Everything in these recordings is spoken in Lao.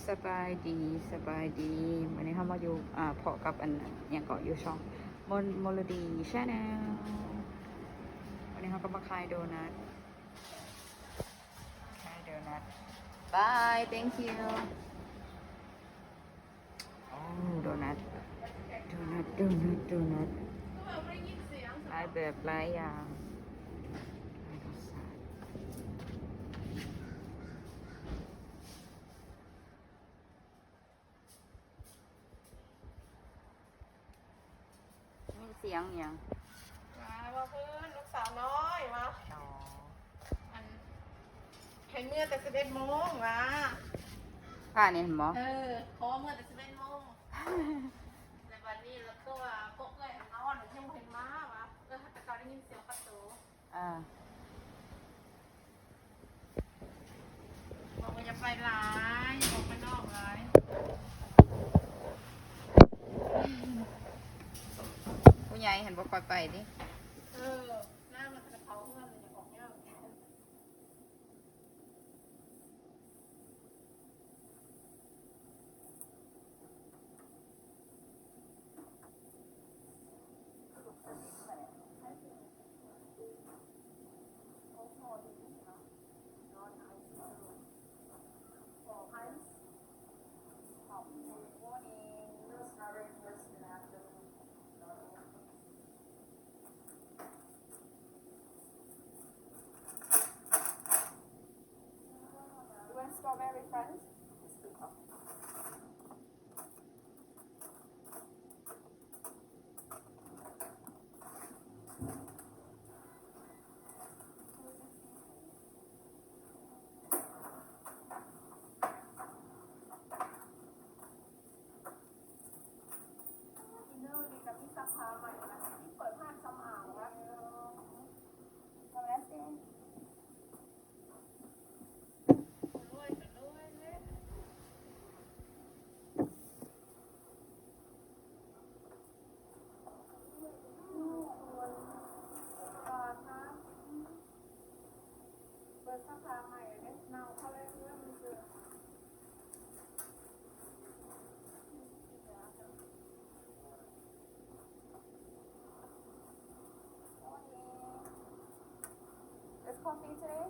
ສະບາຍດີ ສະບາຍດີ. ມື້ນີ້ເຮົາມາຢູ່ ອ່າ ພໍ້ກັບອັນ ຫຍັງເກາະ ຢູ່ຊ່ອງ ມົນ ມົນລະດີ Channel. ມື້ນີ້ເຮົາກໍມາຂາຍໂດນັດ ຂາຍໂດນັດ. Bye, thank you. ໂອ້ ໂດນັດ ໂດນັດ ໂດນັດ ໂດນັດ ຫຼາຍແບບຫຼາຍຢ່າງ. ໄດ້ຍິນສຽງຫຍັງ? ວ່າ ວ່າເພິ່ນລູກສາວນ້ອຍວ່າ ອໍ ອັນ ໃຫ້ເມືອແຕ່ສິບເອັດໂມງວ່າ ພະນີ້ແມ່ນບໍ່? ເອີ ຂໍເມືອແຕ່ສິບເອັດໂມງ ແລ້ວບັດນີ້ລາວກໍວ່າ ພວກເອື້ອຍເຮົານອນ ຍັງບໍ່ເຫັນມາວ່າ. ເອີ ແຕ່ເກົ່າໄດ້ຍິນສຽງປະຕູ. ອ່າ ບອກວ່າຢ່າໄປຫຼາຍ ອອກໄປນອກຫຼາຍ. ຜູ້ໃຫຍ່ຫັ້ນບໍ່ຄ່ອຍໄປເດ້. ເອີ ນ້ຳມັນຈະເຂົ້າເຮືອນ ມັນຢາກອອກຍາກ. You want strawberry friends? It's coffee today?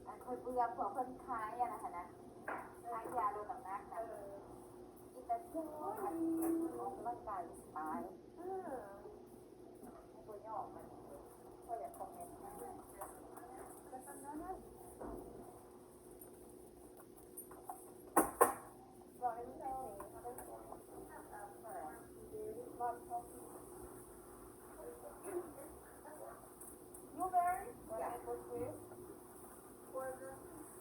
ອັນຂ້ອຍເບື່ອພວກເພິ່ນຂາຍອັນນັ້ນຫັ້ນນະ ຂາຍຢາລົດນ້ຳໜັກນະ. ເອີ ອີຕາເຈົ້າ ອອກກຳລັງກາຍສະບາຍ. ເອີ ບໍ່ຍອມມັນ ຂ້ອຍຢາກຄອມເມັນ. Blueberry? Yeah.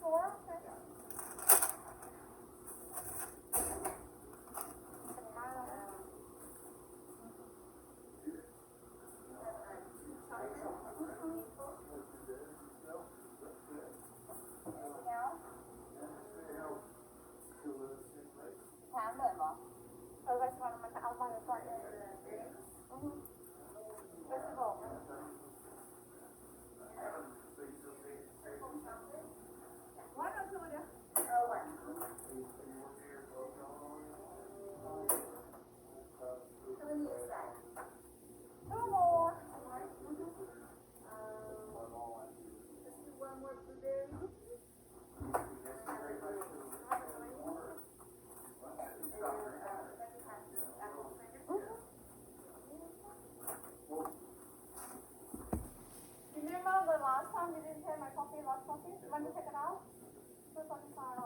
Four? Okay. Anything else? ຖາມເລີຍບໍ່? ເອີ ວ່າຊິວ່າມັນເອົາມາແລ້ວກ່ອນ. ອື ວ່າຊິບອກມັນ. One or two ເດີ. ເອີ one. How many is that? Two more. ອື just do one more blueberry. Remember the last time you didn't try my coffee, last coffee? Let me check it out. This one is fine.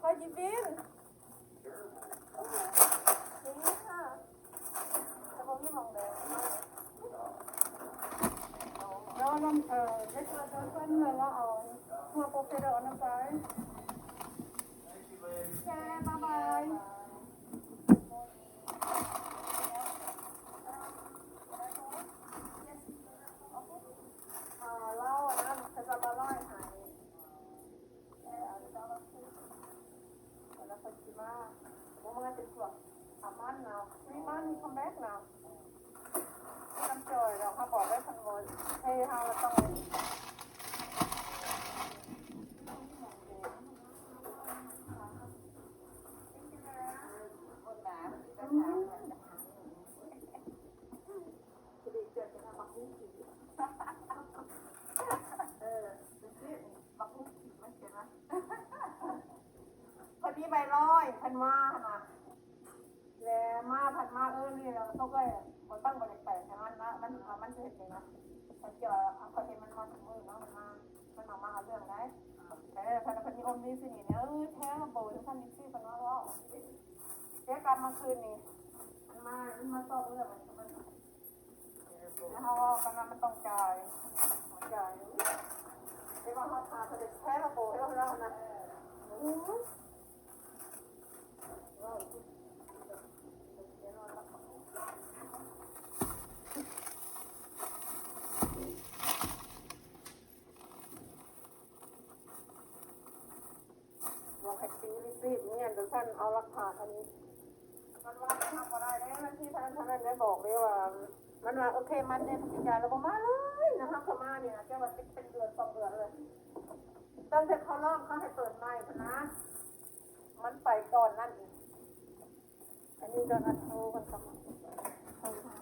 How you been? ແລ້ວນ້ຳ ເອີ ເດັກເກີດເດີນເພິ່ນເມືອງລາວເອົາຫົວໂປເຟເດີເອົານ້ຳໃສ່. Okay, bye bye. ເອີ ລາວອັນນັ້ນ ເຂົາຈະມາລອຍໃຫ້ ເອີ ເຈົ້າລາວຄື ແລ້ວເພິ່ນຊິມາ ບໍ່ມາເປັນພວກ ສາມວັນນະ three months he come back now. ນຳຈອຍດອກ ເຮົາບອກໄດ້ທັງໝົດ ເພເຮົາລະຕ້ອງ ເອີ ເພິ່ນມີໃບລອຍ ເພິ່ນວ່າຫັ້ນນະ ແລະມາພັດມາເອີນີ້ລະ ຕົກເອີຍ ບໍ່ຕັ້ງບໍ່ໄດ້ແປກໃຫ້ມັນນະ ມັນ ມັນຊິເຮັດຫຍັງນະ ເຂົາເຈົ້າ ເຂົາເຫັນມັນມາທຸກມື້ເນາະ ມັນມາ ມັນອອກມາເອົາເລື່ອງໄດ໋ ເອີ ເພິ່ນ ເພິ່ນມີອົມມີຊິໜີເນາະ ເອີ ແທ້ລະໂບ ຈັ່ງຊັ້ນຈັ່ງຊີ້ ເພິ່ນວ່າເວົ້າ ແຕ່ກັບມາຄືນນີ້ ມັນມາ ມັນມາຊອກເລື່ອງ ມັນ ແລ້ວເຮົາເວົ້າກັນວ່າມັນຕ້ອງຈ່າຍ ຈ່າຍ ແຕ່ວ່າເຮົາຖ້າເພິ່ນໄດ້ແທ້ລະໂບໃຫ້ເຮົານະ ບອກໃຫ້ຕີຣີຊີບ ເນຍ ຈັ່ງຊັ້ນ ເອົາຫຼັກຖານອັນນີ້ ມັນວ່າມັນທຳບໍ່ໄດ້ເດ້ ວັນທີເທົ່ານັ້ນເທົ່ານັ້ນ ໄດ້ບອກເດ້ວ່າ ມັນວ່າ ໂອເຄ ມັນເດ້ ເພິ່ນຊິຈ່າຍ ແລ້ວບໍ່ມາເລີຍນະ ເຮົາກໍມານີ້ນະ ແຕ່ວ່າເປັນເດືອນສອງເດືອນເລີຍ ຕັ້ງແຕ່ເຂົາຮ້ອງ ເຂົາໃຫ້ເປີດໃໝ່ພຸ້ນນະ ມັນໄປຕອນນັ້ນອີກ ອັນນີ້ກໍນັດໂທກັນກັບ ໂທຫາ